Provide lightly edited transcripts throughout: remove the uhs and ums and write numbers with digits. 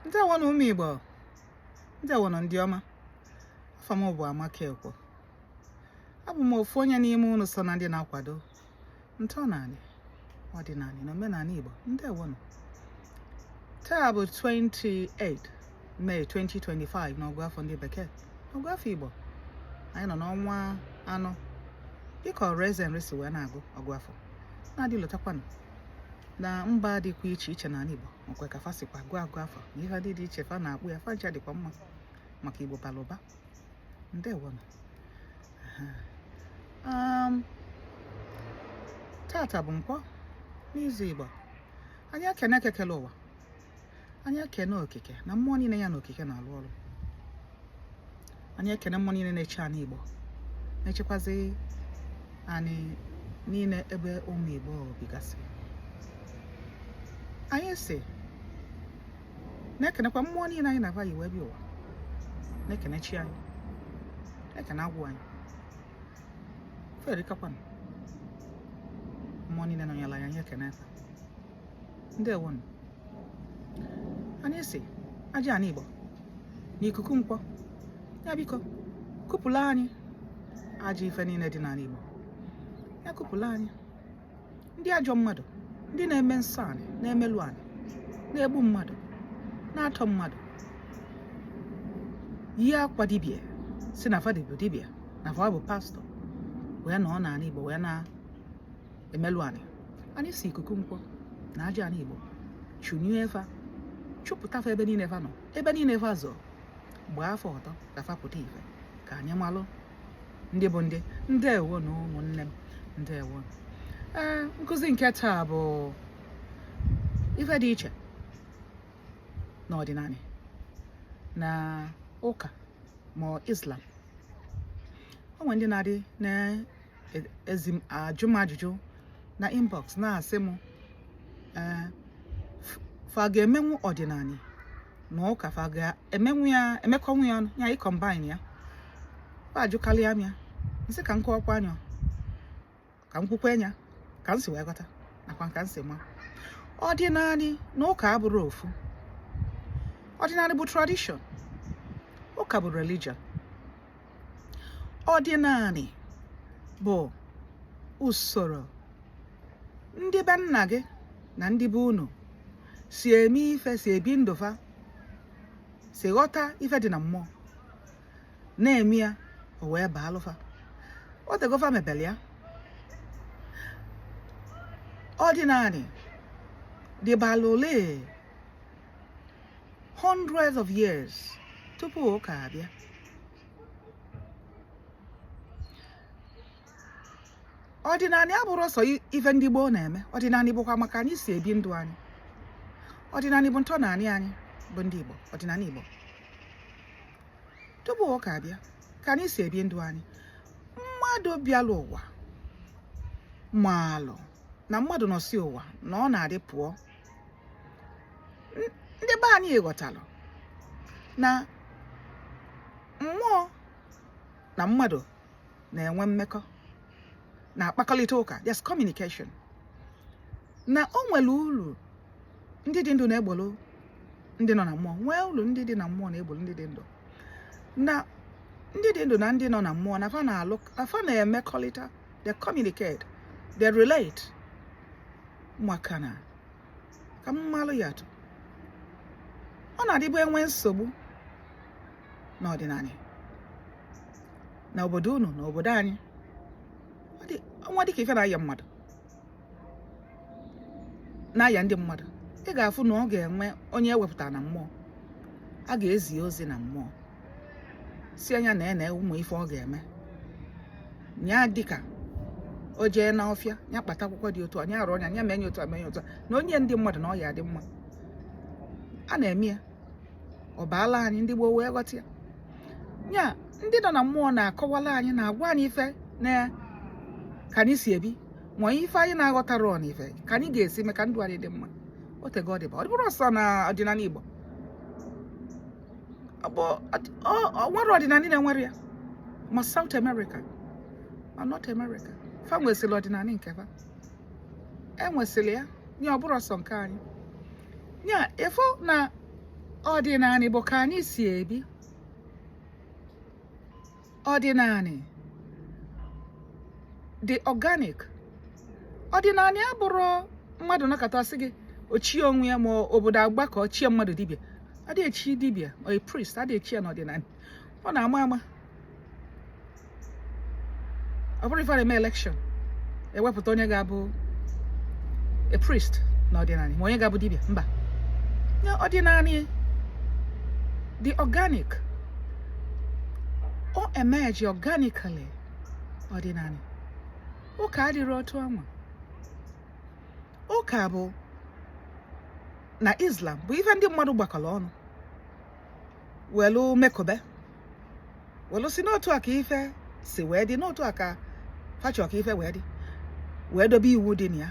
Ndewonụ ụmụ Igbo, ndewonụ ndị ọma. Afa m bụ Amaka Ekwo. Abụ m ofu onye n'ime unu so na ndị na-akwado ntọnanị, ọdịnanị na omenanị Igbo. Ndewonụ. Taa bụ 28 May 2025 n'ọgụ afọ ndị bekee. N'ọgụ afọ Igbo, anyị nọ n'ọnwa anọ dịka Ọraeze Nri si wee na-agụ ọgụ afọ. Na-adị lotakwanụ na mba dịkwa iche iche n'ala Igbo nwekwa ka fa sikwa gụọ agụ afọ na ihe ndị dị iche fa na-akpọ ya. Fa ncha dịkwa mma maka Igbo bara ụba. Ndewonụ. Tata bụ nkwọ n'izu Igbo. Anyị ekene Eke kele ụwa, anyị ekene okike na mmụọ niile ya na okike na-alụ ọrụ. Anyị ekene mmụọ niile na-eche anị Igbo, na-echekwazi anị niile ebe ụmụ Igbo bigasị. Anyị si na-ekenekwa mmụọ niile anyị na fa yi wee bịa ụwa, na-ekene chi anyị, na-ekene agwụ anyị fa erikakwanụ. Mmụọ niile nọnyere anyị, anyị ekene fa. Ndewonụ. Anyị si aja anị Igbo na ikuku nkwọ ya biko kupụla anyị ajọ ife niile dị n'ala Igbo, ya kupụla anyị ndị ajọ mmadụ, ndị na-eme nsọ anị, na-emelụ anị, na-egbu mmadụ, na-atọ mmadụ, yi akwa dibịa, si na fa bụ dibịa, na fa bụ pastọ, wee nọ n'ala Igbo wee na-emelụ anị. Anyị si ikuku nkwọ na aja anị Igbo chụnye fa, chụpụta fa ebe niile fa nọ, ebe niile fa zọ, gbaa fa ọtọ ka fa pụta ife ka anyị malụ ndị bụ ndị. Ndewo na ụmụnne m, ndewo. Ee, nkụzi nke taa bụ ife dị iche n'ọdịnanị na ụka ma Islam. O nwere ndị na-adị na-ezi m ajụ m ajụjụ na inbox na-asị m, ee, fa ga-emenwu ọdịnanị na ụka, fa ga-emenwu ya, emekọnwu ya ọnụ, ya ịcombine ya. Fa ajụkalịa m ya, m sị ka m kọwakwa anya, ka m kwukwe anya ka m si wee ghọta nakwa ka m si ma. Ọdịnanị na ụka abụrọ ofu. Ọdịnanị bụ tradition, ụka bụ religion. Ọdịnanị bụ usoro ndị be nna gị na ndị be unu si eme ife, si ebi ndụ fa, si ghọta ife dị na mmụọ na-eme ya, o wee baalụ fa. O tego fa mebele ya. Ọdịnanị dịbalụ ole hundreds of years tupu ụka abịa. Ọdịnanị abụrọ sọ ife ndị gboo na-eme. Ọdịnanị bụkwa maka anyị si ebi ndụ anyị. Ọdịnanị bụ ntọnanị anyị bụ ndị Igbo. Ọdịnanị Igbo tupu ụka abịa, ka anyị si ebi ndụ anyị. Mmadụ bịala ụwa maalụ na mmadụ nọsi ụwa na ọ na-adị pụọ. Ndị be anyị ghọtalụ na mmụọ na mmadụ na-enwe mmekọ, na-akpakọrịta ụka, there's communication, na o nwere ulu ndị dị ndụ na-egbolu ndị nọ na mmụọ, nwee ulu ndị dị na mmụọ na-egbolu ndị dị ndụ, na ndị dị ndụ na ndị nọ na mmụọ na fa na-alụ, fa na-emekọrịta, they communicate, they relate. Maka na ka m malụ ya atụ, ọ na-adịbụ enwe nsogbu n'ọdịnanị na obodo unu na obodo anyị, ọnwa dịka ife na-aya mmadụ, na-aya ndị mmadụ, ị ga-afụ na ọ ga-enwe onye ewepụtara na mmụọ, a ga-ezi ozi na mmụọ si anya na ene ụmụ ife ọ ga-eme ya, dịka o jee n'ọfịa ya kpata akwụkwọ dị otu a, ya arụ ọnya ya menye otu a, menye otu a, na onye ndị mmadụ na ọ ya adị mma. A na-eme ya, ọ baala anyị. Ndị gboo wee ghọta ya. Ya ndị nọ na mmụọ na-akọwala anyị, na-agwa anyị ife na ka anyị si ebi, ma ife anyị na-aghọtara ọ na ife ka anyị ga-esi mee ka ndụ anyị dị mma. O tego ọ dịba, ọ bụrọ sọ na ọdịnanị Igbo, ọ nwere ọdịnanị na-enwerọ ya, ma South America ma North America, fa nwesịrị ọdịnanị nke fa, enwesịrị ya. Ya ọ bụrọ sọ nke anyị. Ya ịfụ na Ọdịnanị bụ ka anyị si ebi. Ọdịnanị dị organic. Ọdịnanị abụrụ mmadụ nakọta sị gị ochie onwe ya, ma obodo agbakọ chie mmadụ dibịa. Adịghị echi dibịa or a priest, adịghị echi ya n'ọdịnanị. Ọ na-ama ama, ọ bụrụ ife a na-eme election ewepụta onye ga-abụ a priest n'ọdịnanị, ma onye ga-abụ dibịa, mba. Ọdịnanị dị organic, o emerge organically. Ọdịnanị, ụka adịrị otu anwa. Ụka bụ na Islam bụ ife ndị mmadụ gbakọrọ ọnụ welu mekobe, welu si n'otu a ka ife si wee dị, n'otu a ka fachọ ka ife wee dị, wee dobe iwu dị na ya.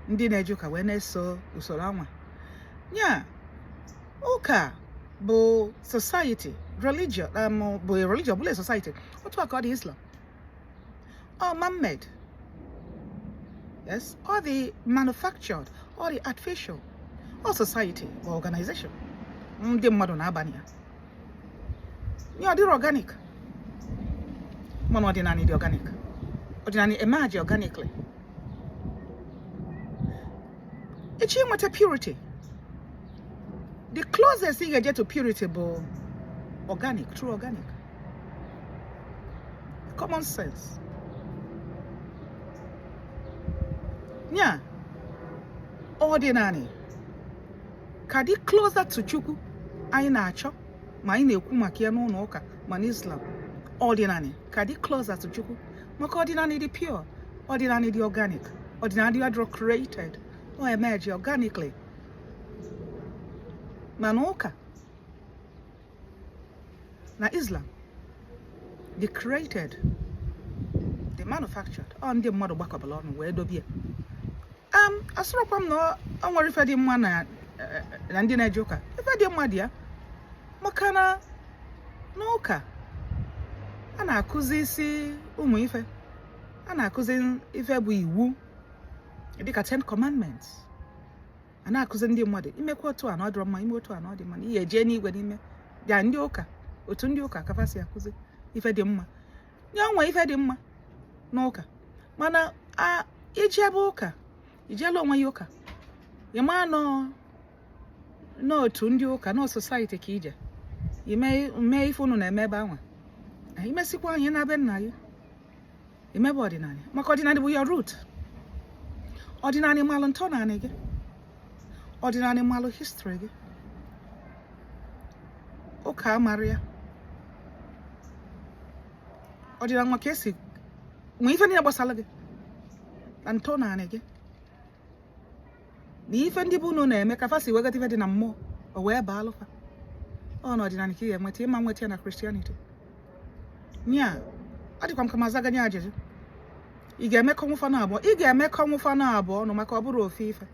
Ndị na-eje ụka wee na-eso usoro anwa ya. Ụka bụ society, religion bụ religion, bụla society. Otu a ka ọ dị Islam, ọ man-made, yes, ọ dị manufactured, ọ dị artificial, ọ society or organization ndị mmadụ na-abanye ya. Ya ọ dịrị organic, mana ọdịnanị dị organic. Ọdịnanị emerge organically. Ịchọ inweta purity, the closest ị ga-eje to purity bụ organic, true organic, common sense. Nya ọdịnanị ka dị closer to Chukwu anyị na-achọ, ma anyị na-ekwu maka ya n'ụlọ ụka ma n'Islam. Ọdịnanị ka dị closer to Chukwu maka ọdịnanị dị pure, ọdịnanị dị organic, ọdịnanị adịrọ created, ọ emerge organically. Mana ụka na Islam dị created, dị manufactured, ọ ndị mmadụ gbakọbara ọnụ wee dobe ya. Asịrọkwa m na ọ nwere ife dị mma na na ndị na-eje ụka. Ife dị mma dị ya, maka na n'ụka a na-akụzi isi ụmụ ife, a na-akụzi ife bụ iwu dịka Ten Commandments. A na-akụzi ndị mmadụ imekwa otu a na ọ dịrọ mma, ime otu a na ọ dị mma, na ihe jee n'igwe n'ime bịa. Ndị ụka, otu ndị ụka ka fa si akụzi ife dị mma nye onwe ife dị mma n'ụka. Mana a iji ebe ụka ijela onwe ya ụka, ịma nọ n'otu ndị ụka nọ society ka ije ime mee ife unu na-eme ebe anwa. Imesikwa anyị na be nna gị imebe ọdịnanị, maka ọdịnanị bụ your root. Ọdịnanị malụ ntọnanị gị, ọdịnanị malụ history gị. Ụka amara ya. Ọdịnanị nwa ka esi nwee ife niile gbasara gị na ntọnanị gị na ife ndị bụ unu na-eme, ka fa si wegata ife dị na mmụọ o wee baa alụfa. Ọ na ọdịnanị ka ị ga-enweta ịma nweta ya na Christianity. Nya ọ dịkwa m ka m azaga nye ajụjụ. Ị ga-emekọ nwụfa na abụọ, ị ga-emekọ nwụfa na abụọ ọnụ, maka ọ bụrụ ofu ife.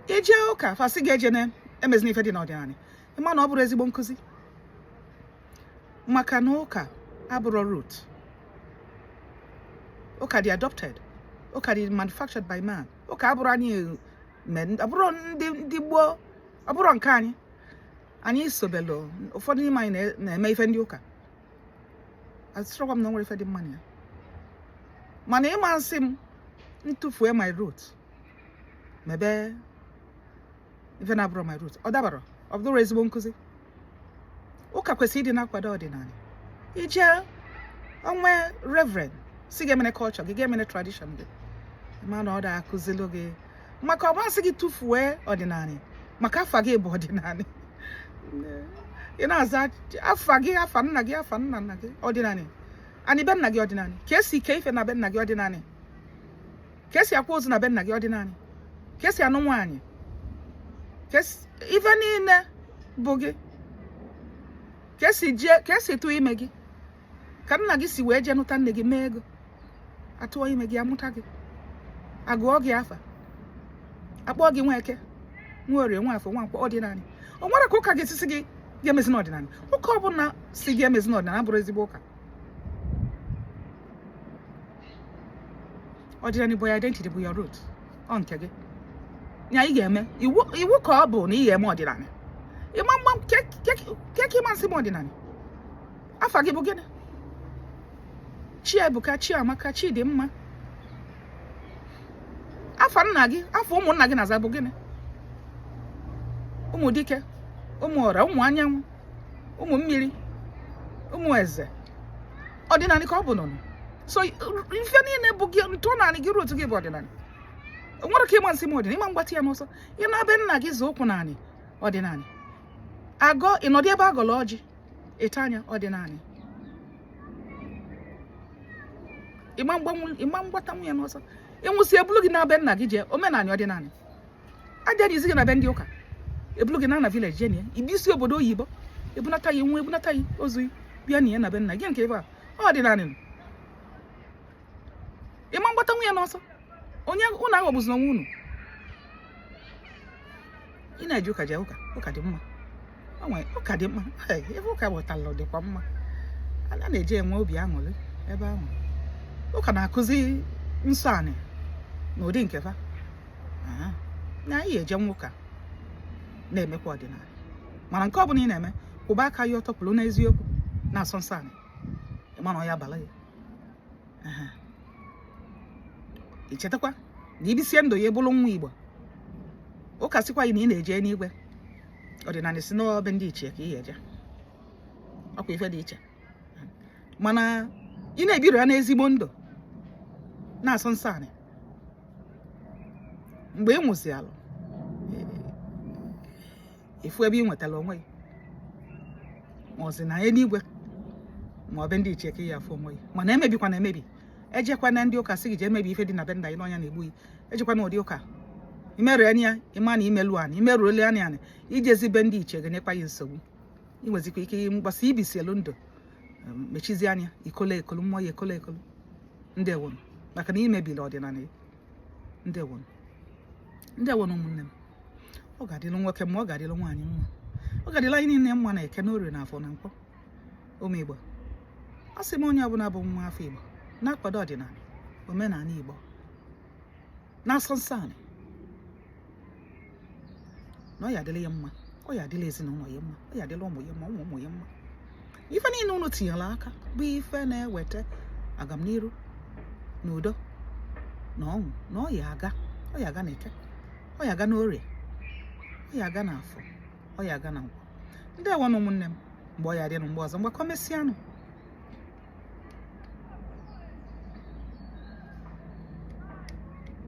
Ije ụka, fa sị gị ejene emezina ife dị n'ọdịnanị, ịma na ọ bụrụ ezigbo nkụzi, maka na ụka abụrọ root. Ụka dị adopted, ụka dị manufactured by man. Ụka abụrụ anyị, abụrụ ndị gboo, ọ bụrụ nke anyị. Anyị sobelu ụfọdụ n'ime anyị na-eme ife ndị ụka. Asịrọkwa m na o nwere ife dị mma na ya, mana ịma nsị m ntụfue my root mebe ife na-abụrọ my root, ọ dabara, ọ bụrụ ezigbo nkụzi. Ụka kwesịrị ịdị na-akwado ọdịnanị. Ije onwe reverend sị gị emene culture gị, ga-emene tradition gị, ma na ọ da akụzilu gị, maka ọ masị gị tụfuo ọdịnanị, maka afa gị bụ ọdịnanị. Ị na-aza afa gị, afa nna gị, afa nna nna gị, ọdịnanị. Anị be nna gị, ọdịnanị. Ka esi ke ife na be nna gị, ọdịnanị. Ka esi akwa ozu na be nna gị, ọdịnanị. Ka esi anụ nwaanyị, ife niile bụ gị. Ka esi jee, ka esi tụọ ime gị, ka nna gị si wee jee nụta nne gị, mee ego, atụọ ime gị, amụta gị, agụọ gị afa, akpọọ gị Nweke, Nwaorie, Nwafọ, Nwankwọ, ọdịnanị. O nwere ka ụka gị sisi gị ga-emezi n'ọdịnanị. Ụka ọbụla sị gị emezi n'ọdịnanị abụrụ ezigbo ụka. Ọdịnanị bụ your identity, bụ your root, ọ nke gị. Ya ị ga-eme iwu, iwu ka ọ bụ na ị ga-eme ọdịnala. Ịma mgba keke ịma nsị m ọdịnala. Afa gị bụ gịnị? Chiebuka, Chiamaka, Chidimma. Afa nna gị, afa ụmụnna gị na-aza bụ gịnị? Ụmụ dike, ụmụ ọra, ụmụ anyanwụ, ụmụ mmiri, ụmụ eze. Ọdịnala ka ọ bụ nụnụ. So ife niile bụ gị, ntọnanị gị, root gị bụ ọdịnala. O nwere ka ịma nsị m ọdịnala, ịma mgbatị ya n'ọsọ. Ị na-be nna gị zụ ụkwụ naanị ọdịnala. Agọ ịnọdụ ebe agọlọ ọjị, ịta anya ọdịnala. Ịma mgbata nwunye n'ọsọ. Ịnwụsị ebulu gị na be nna gị jee omenala ọdịnala. Aja izi gị na be ndị ụka, ebulu gị na na village jee na ya. Ibi isi obodo oyibo, ebunata ya nwa, ebunata ya ozu bịa na ya na be nna gị nke ebe a ọdịnala. Ịma mgbata nwunye n'ọsọ. Onye unu aghọgbuzina onwe unu. Ị na-eje ụka, jee ụka. Ụka dị mma, onwe ụka dị mma. Ebe ụka wetara dịkwa mma, a na-eje enwe obi aṅụrị ebe ahụ. Ụka na-akụzi nsọ anị na ụdị nke fa na anyị eje nwa ụka na-emekwa ọdịnala. Mana nke ọbụla ị na-eme, kwụba aka ya ọtọ, pụrụ n'eziokwu, na-asọ nsọ anị, ịma na ọ ya bala ya. I chetakwa na ibisie ndụ ya bụrụ nwa Igbo, ụka sịkwa gị na ị na-eje n'igwe, ọdịnala si n'ọbe ndị ichie ka ị ga-eje. Ọkwa ife dị iche. Mana ị na-ebiri ya n'ezigbo ndụ, na-asọ nsọ anị, mgbe ị nwụsị alụ, ịfụ ebe ị nwetara onwe gị, ma ọ sị na eluigwe ma ọ be ndị ichie ka ị ya afụ onwe gị. Mana emebikwa na emebi. Ejekwa na ndị ụka sị gị jee emebi ife dị na be nna gị n'ọnya na-egbu gị. Ejekwa na ụdị ụka imerụ ya, ịma na imelu anị, imerụole anya anị, ijezi be ndị ichie ga-enyekwa gị nsogbu. Ị nwezikwa ike mgbasa ibisi elu ndụ, mechizi anya, ikolo ekolo mmụọ ya ekolo ekolo. Ndewonu, maka na imebili ọdịnala ya. Ndewonu, ndewonu ụmụnne m. Ọ ga-adịlụ nwoke mma, ọ ga-adịlụ nwaanyị mma, ọ ga-adịlụ anyị niile mma na eke, na orie, na afọ, na nkwọ. Ụmụ Igbo, a sị m onye ọbụla bụ nwa afọ Igbo na-akwado ọdịnala, omenala Igbo, na-asọ nsọ anị, na ọ ya adịla ya mma, ọ ya adịla ezinụlọ ya mma, ọ ya adịla ụmụ ya mma, ụmụ ụmụ ya mma. Ife niile unu tinyere aka bụ ife na-eweta agamniru na udo na ọṅụ, na ọ ya aga, ọ ya aga na eke, ọ ya aga na orie, ọ ya aga na afọ, ọ ya aga na nkwọ. Ndewonụ ụmụnne m. Mgbe ọ ya adịnụ mgbe ọzọ, mgbakọ mesịanụ.